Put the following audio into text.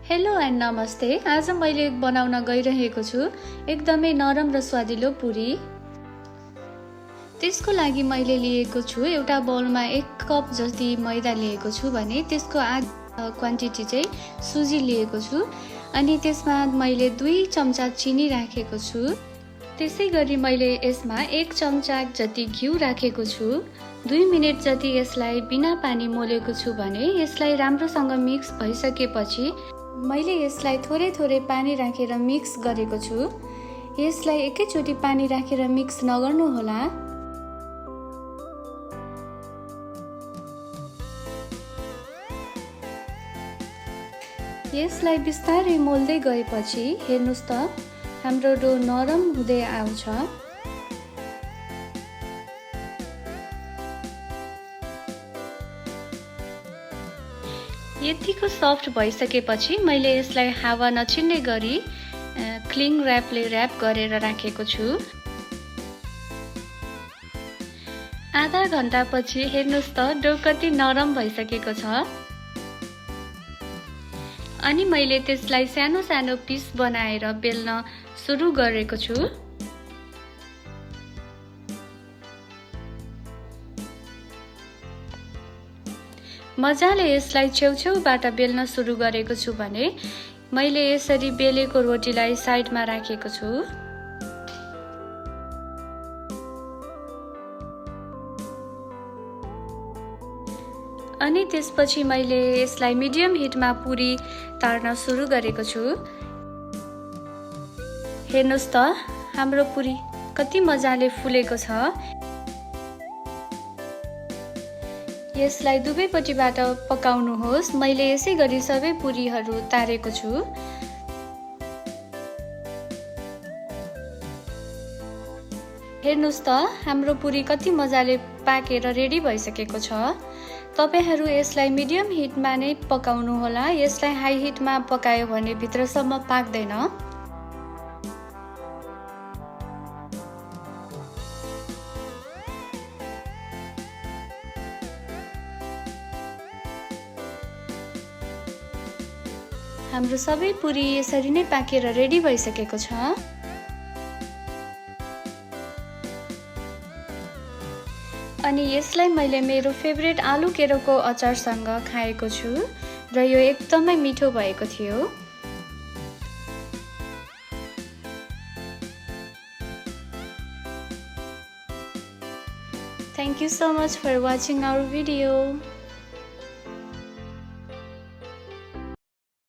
Hello and नमस्ते। आज मैले बनाउन गइरहेको छु एकदमै नरम र स्वादिलो पुरी। त्यसको लागि मैले लिएको छु एउटा बाउलमा 1 कप जति मैदा लिएको छु भने त्यसको आधा क्वान्टिटी चाहिँ सुजी लिएको छु अनि त्यसमा मैले 2 चम्चा चिनी राखेको छु। त्यसैगरी मैले यसमा 1 चम्चा जति घिउ राखेको छु। 2 मिनेट जति यसलाई बिना पानी मोलेको छु भने यसलाई राम्रोसँग मिक्स भइसकेपछि मैले यसलाई थोरै पानी राखेर मिक्स गरेको छु। यसलाई एकैचोटी पानी राखेर मिक्स नगर्नु होला। यसलाई बिस्तारै मोल्दै गएपछि हेर्नुस् त हाम्रो डो नरम हुँदै आउँछ। यतिको सफ्ट भइसकेपछि मैले यसलाई हावा नछिन्ने गरी क्लिङ र्यापले र्याप गरेर राखेको छु। आधा घण्टापछि हेर्नुस् त डो कति नरम भइसकेको छ। अनि मैले त्यसलाई सानो सानो पिस बनाएर बेल्न सुरु गरेको छु। मजाले यसलाई छेउछेउबाट बेल्न सुरु गरेको छु भने मैले यसरी बेलेको रोटीलाई साइडमा राखेको छु। अनि त्यसपछि मैले यसलाई मिडियम हिटमा पुरी तार्न सुरु गरेको छु। हेर्नुस् त हाम्रो पुरी कति मजाले फुलेको छ। यसलाई दुवैपट्टिबाट पकाउनुहोस्। मैले यसै गरी सबै पुरीहरू तारेको छु। हेर्नुस् त हाम्रो पुरी कति मजाले पाकेर रेडी भइसकेको छ। तपाईहरू यसलाई मिडियम हिटमा नै पकाउनु होला। यसलाई हाई हिटमा पकायो भने भित्रसम्म पाक्दैन। हाम्रो सबै पुरी यसरी नै पाकेर रेडी भइसकेको छ। अनि यसलाई मैले मेरो फेभरेट आलु केराको अचारसँग खाएको छु र यो एकदमै मिठो भएको थियो। Thank you so much for watching our video.